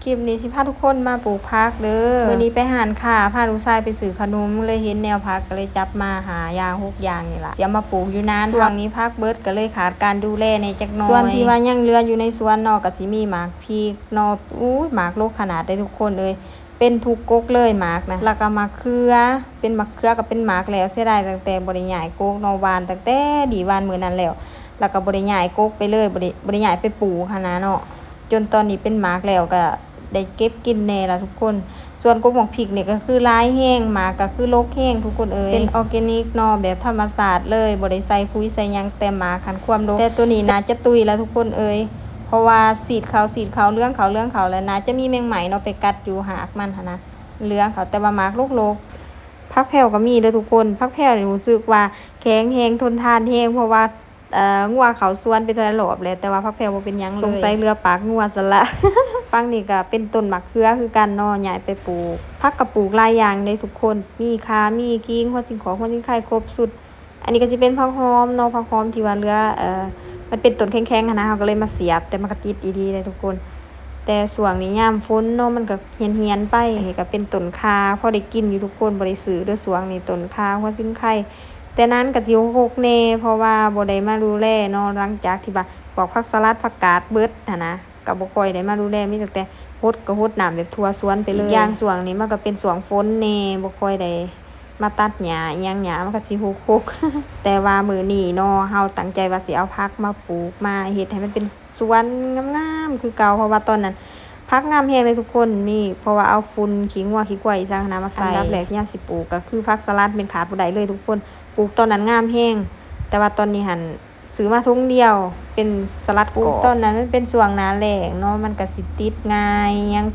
ຄລິບນີ້ຊິພາທຸກຄົນມາປູກຜັກເດີ. ມື້ນີ້ໄປຮ້ານຄ້າ ພາລູກຊາຍໄປຊື້ຂະໜົມ ເລີຍເຫັນແນວຜັກ ກໍເລີຍຈັບມາຫ້າຢ່າງຫົກຢ່າງນີ້ລະ ຊິເອົາມາປູກຢູ່ນານ. ຊ່ວງນີ້ຜັກເບິດ ກໍເລີຍຂາດການດູແລແດ່ຈັກໜ້ອຍ. ສ່ວນທີ່ວ່າຍັງເຫຼືອຢູ່ໃນສວນເນາະ ກໍຊິມີໝາກພິກເນາະ ອູ້ຍ ໝາກດົກຂະໜາດເດ້ທຸກຄົນເອີຍ. ເປັນທຸກກົກເລີຍໝາກນະ ແລ້ວກໍໝາກເຂືອ ເປັນໝາກເຂືອກໍເປັນໝາກແລ້ວ ເສຍດາຍຕັ້ງແຕ່ບໍ່ໄດ້ຍ້າຍກົກເນາະ ຫວ່ານຕັ້ງແຕ່ດີຫວ່ານມື້ນັ້ນແລ້ວ ແລ້ວກໍບໍ່ໄດ້ຍ້າຍກົກໄປເລີຍ ບໍ່ໄດ້ ບໍ່ໄດ້ຍ້າຍໄປປູກຫັ້ນນະເນາະ ຈົນຕອນນີ້ເປັນໝາກແລ້ວ ກໍໄດ້ເກັບກິນແດ່ລະທຸກຄົນ. ສ່ວນກົກໝາກພິກນີ້ກໍຄືຫຼາຍແຮງ ໝາກກໍຄືດົກແຮງທຸກຄົນເອີຍ ເປັນອໍແກນິກເນາະ ແບບທຳມະຊາດເລີຍ ບໍ່ໄດ້ໃສ່ປຸ໋ຍໃສ່ຫຍັງ ແຕ່ໝາກຫັ້ນຄວາມດົກ ແຕ່ໂຕນີ້ໜ້າຈະຕຸ້ຍລະທຸກຄົນເອີຍ. ເພາະວ່າສີດເຂົ້າ ສີດເຂົ້າ ເຫຼືອງເຂົ້າ ເຫຼືອງເຂົ້າ ແລ້ວໜ້າຈະມີແມງໄມ້ເນາະ ໄປກັດຢູ່ຮາກມັນຫັ້ນນະ ເຫຼືອງເຂົ້າ ແຕ່ວ່າໝາກດົກໆ. ຜັກແພວກໍມີເດີທຸກຄົນ ຜັກແພວນີ້ຮູ້ສຶກວ່າແຂງແຮງ ທົນທານແຮງ ເພາະວ່າ ເອີ ງົວເຂົ້າສວນໄປແຕ່ລະລອບແຫຼະ ແຕ່ວ່າຜັກແພວບໍ່ເປັນຫຍັງເລີຍ ສົງໄສເຫຼືອປາກງົວຊັ້ນລະ. ຝັ່ງນີ້ກໍເປັນຕົ້ນໝາກເຂືອຄືກັນເນາະ ຍ້າຍໄປປູກ. ຜັກກໍປູກຫຼາຍຢ່າງເດ້ທຸກຄົນ ມີຂ່າ ມີຂີງ ຫົວສີງຂອກ ຫົວສີງໄຄ ຄົບຊຸດ. ອັນນີ້ກໍຊິເປັນຜັກຫອມເນາະ ຜັກຫອມທີ່ວ່າເຫຼືອ ເອີ ມັນເປັນຕົ້ນແຂງໆຫັ້ນນະ ເຮົາກໍເລີຍມາສຽບ ແຕ່ມັນກໍຕິດອີ່ຫຼີເດ້ທຸກຄົນ. ແຕ່ຊ່ວງນີ້ຍາມຝົນເນາະ ມັນກໍເຫື່ອຍໆໄປ. ອັນນີ້ກໍເປັນຕົ້ນຂ່າ ພໍໄດ້ກິນຢູ່ທຸກຄົນ ບໍ່ໄດ້ຊື້ເດີຊ່ວງນີ້ ຕົ້ນຂ່າ ຫົວສີງໄຄ. ແຕ່ນັ້ນກໍຊິຮົກແດ່ ເພາະວ່າບໍ່ໄດ້ມາດູແລເນາະ ຫຼັງຈາກທີ່ວ່າພວກຜັກສະຫຼັດ ຜັກກາດເບິດຫັ້ນນະ ກໍບໍ່ຄ່ອຍໄດ້ມາດູແລ ມີຕັ້ງແຕ່ຫົດ ກໍຫົດນ້ຳແບບທົ່ວສວນໄປເລີຍ. ອີກຢ່າງຊ່ວງນີ້ມັນກໍເປັນຊ່ວງຝົນແດ່ ບໍ່ຄ່ອຍໄດ້ມາຕັດຫຍ້າອີ່ຫຍັງ ຫຍ້າມັນກໍຊິຮົກໆ. ແຕ່ວ່າມື້ນີ້ເນາະ ເຮົາຕັ້ງໃຈວ່າຊິເອົາຜັກມາປູກ ມາເຮັດໃຫ້ມັນເປັນສວນງາມໆຄືເກົ່າ ເພາະວ່າຕອນນັ້ນຜັກງາມແຮງເລີຍທຸກຄົນ ມີ ເພາະວ່າເອົາຝຸ່ນ ຂີ້ງົວ ຂີ້ຄວາຍ ອີ່ຫຍັງຫັ້ນນະມາໃສ່. ອັນດັບແລກທີ່ເຮົາຊິປູກກໍຄືຜັກສະຫຼັດ ແມ່ນຂາດບໍ່ໄດ້ເລີຍທຸກຄົນ ປູກຕອນນັ້ນງາມແຮງ ແຕ່ວ່າຕອນນີ້ຫັ້ນ ຊື້ມາຖົງດຽວ ເປັນສະຫຼັດ ປູກຕອນນັ້ນມັນເປັນຊ່ວງໜ້າແລ້ງເນາະ ມັນກໍຊິຕິດງ່າຍຫຍັງ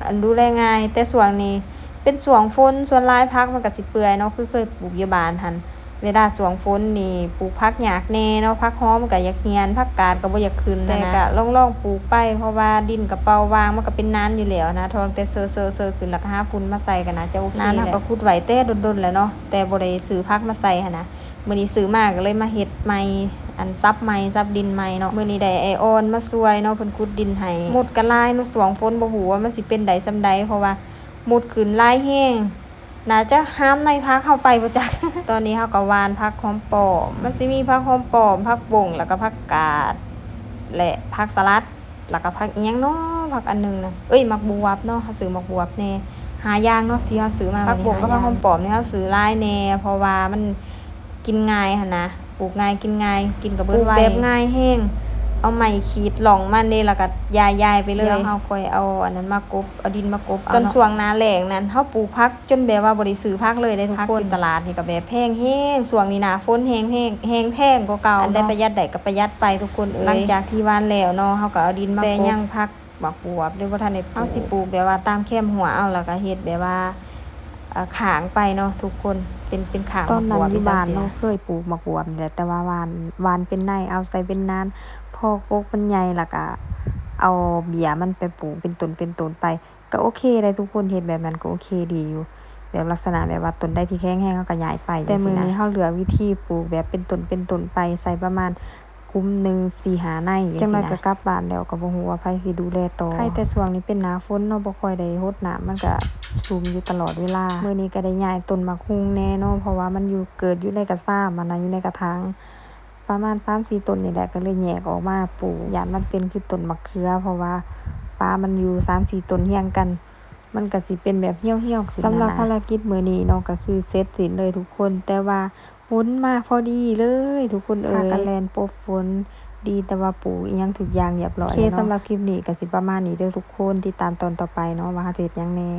ອັນ ດູແລງ່າຍ. ແຕ່ຊ່ວງນີ້ເປັນຊ່ວງຝົນ ສ່ວນຫຼາຍຜັກມັນກໍຊິເປື່ອຍເນາະ ຄືເຄີຍປູກຢູ່ບ້ານຫັ້ນ ເວລາຊ່ວງຝົນນີ້ປູກຜັກຍາກແດ່ເນາະ ຜັກຫອມມັນກໍຢາກເຫື່ອຍ ຜັກກາດກໍບໍ່ຢາກຂຶ້ນ. ແຕ່ກໍລອງໆປູກໄປ ເພາະວ່າດິນກໍເປົ່າຫວ່າງ ມັນກໍເປັນໜານຢູ່ແລ້ວນະ ທ້ອງແຕ່ເຊີໆໆຂຶ້ນ ແລ້ວກໍຫາຝຸ່ນມາໃສ່ກໍໜ້າຈະໂອເຄ. ໜານເຮົາກໍຂຸດໄວ້ແຕ່ດົນໆແລ້ວເນາະ ແຕ່ບໍ່ໄດ້ຊື້ຜັກມາໃສ່ຫັ້ນນະ. ມື້ນີ້ຊື້ມາກໍເລີຍມາເຮັດໃໝ່ ອັນ ສັບໃໝ່ ສັບດິນໃໝ່ເນາະ. ມື້ນີ້ໄດ້ອ້າຍອ່ອນມາຊ່ວຍເນາະ ເພິ່ນຂຸດດິນໃຫ້. ມົດກໍຫຼາຍເນາະ ຊ່ວງຝົນບໍ່ຮູ້ວ່າມັນຊິເປັນໄດ້ສ່ຳໃດ ເພາະວ່າມົດຂຶ້ນຫຼາຍແຮງ ໜ້າຈະຫາມໃນຜັກເຮົາໄປບໍ່ຈັກ. ຕອນນີ້ເຮົາກໍຫວ່ານຜັກຫອມປ້ອມ ມັນຊິມີຜັກຫອມປ້ອມ ຜັກບົ້ງ ແລ້ວກໍຜັກກາດ ແລະ ຜັກສະຫຼັດ. ແລ້ວກໍຜັກອີ່ຫຍັງເນາະ ຜັກອັນໜຶ່ງນະ ເອີຍ ໝາກບວບເນາະ ເຮົາຊື້ໝາກບວບແດ່ ຫ້າຢ່າງເນາະທີ່ເຮົາຊື້ມາ. ຜັກບົ້ງກັບຜັກຫອມປ້ອມນີ້ເຮົາຊື້ຫຼາຍແດ່ ເພາະວ່າມັນກິນງ່າຍຫັ້ນນະ ປູກງ່າຍ ກິນງ່າຍ ກິນກໍເບິດໄວ ແບບງ່າຍແຮງ ເອົາໄມ້ຂີດຮ່ອງມັນເດ້ ແລ້ວກໍຢາຍໆໄປເລີຍ. ດຽວເຮົາຄ່ອຍເອົາອັນນັ້ນມາກົບ ເອົາດິນມາກົບເອົາເນາະ. ຕອນຊ່ວງໜ້າແລ້ງນັ້ນ ເຮົາປູກຜັກ ຈົນແບບວ່າບໍ່ໄດ້ຊື້ຜັກເລີຍເດ້ທຸກຄົນ. ຜັກຢູ່ຕະຫຼາດນີ້ກໍແບບແພງແຮງ ຊ່ວງນີ້ໜ້າຝົນແຮງ ແພງ ແພງກວ່າເກົ່າເນາະ. ອັນໃດປະຢັດໄດ້ກໍປະຢັດໄປທຸກຄົນເອີຍ. ຫຼັງຈາກທີ່ຫວ່ານແລ້ວເນາະ ເຮົາກໍເອົາດິນມາກົບ ແຕ່ຍັງຜັກໝາກບວບເດ້ ບໍ່ທັນໄດ້ປູກ. ເຮົາຊິປູກແບບວ່າຕາມແຄມຮົ້ວເອົາ ແລ້ວກໍເຮັດແບບວ່າ ເອີ ຂ້າງໄປເນາະທຸກຄົນ ເປັນ ເປັນຂ້າງໝາກບວບ. ຕອນນັ້ນຢູ່ບ້ານເນາະ ເຄີຍປູກໝາກບວບນີ້ແຫຼະ ແຕ່ວ່າຫວ່ານ ຫວ່ານເປັນໃນ ເອົາໃສ່ເປັນນານ ພໍກົກມັນໃຫຍ່ ແລ້ວກໍເອົາເບ້ຍມັນໄປປູກເປັນຕົ້ນເປັນຕົ້ນໄປ. ກໍໂອເຄໄດ໋ທຸກຄົນ ເຮັດແບບນັ້ນກໍໂອເຄດີຢູ່ ແບບລັກສະນະແບບວ່າຕົ້ນໃດທີ່ແຂງແຮງເຮົາກໍຍ້າຍໄປ. ແຕ່ມື້ນີ້ເຮົາເລືອກວິທີປູກແບບເປັນຕົ້ນເປັນຕົ້ນໄປ ໃສ່ປະມານກຸ່ມໜຶ່ງ ສີ່ຫ້າໃນ ຈັ່ງໜ້ອຍກໍກັບບ້ານແລ້ວ ກໍບໍ່ຮູ້ວ່າໃຜຊິດູແລຕໍ່. ໄຄແຕ່ຊ່ວງນີ້ເປັນໜ້າຝົນເນາະ ບໍ່ຄ່ອຍໄດ້ຫົດນ້ຳ ມັນກໍຊຸ່ມຢູ່ຕະຫຼອດເວລາ. ມື້ນີ້ກໍໄດ້ຍ້າຍຕົ້ນໝາກຮຸ່ງແດ່ເນາະ ເພາະວ່າມັນຢູ່ ເກີດຢູ່ໃນກະຊາມ ອັນນັ້ນ ຢູ່ໃນກະຖາງ ປະມານສາມສີ່ຕົ້ນນີ້ແຫຼະ ກໍເລີຍແຍກອອກມາປູກ ຢ້ານມັນເປັນຄືຕົ້ນໝາກເຂືອ ເພາະວ່າປາມັນຢູ່ສາມສີ່ຕົ້ນຮຽງກັນ ມັນກໍຊິເປັນແບບຮຽວໆຂຶ້ນ. ສຳລັບພາລະກິດມື້ນີ້ເນາະ ກໍຄືເສັດສິ້ນເລີຍທຸກຄົນ ແຕ່ວ່າຝົນມາພໍດີເລີຍທຸກຄົນເອີຍ ພາກັນແລ່ນປົບຝົນ ດີແຕ່ວ່າປູກອີ່ຫຍັງທຸກຢ່າງຮຽບຮ້ອຍແລ້ວເນາະ. ໂອເຄ ສຳລັບຄລິບນີ້ກໍຊິປະມານນີ້ເດີທຸກຄົນ ຕິດຕາມຕອນຕໍ່ໄປເນາະ ວ່າເຮົາຈະເຮັດຫຍັງແດ່.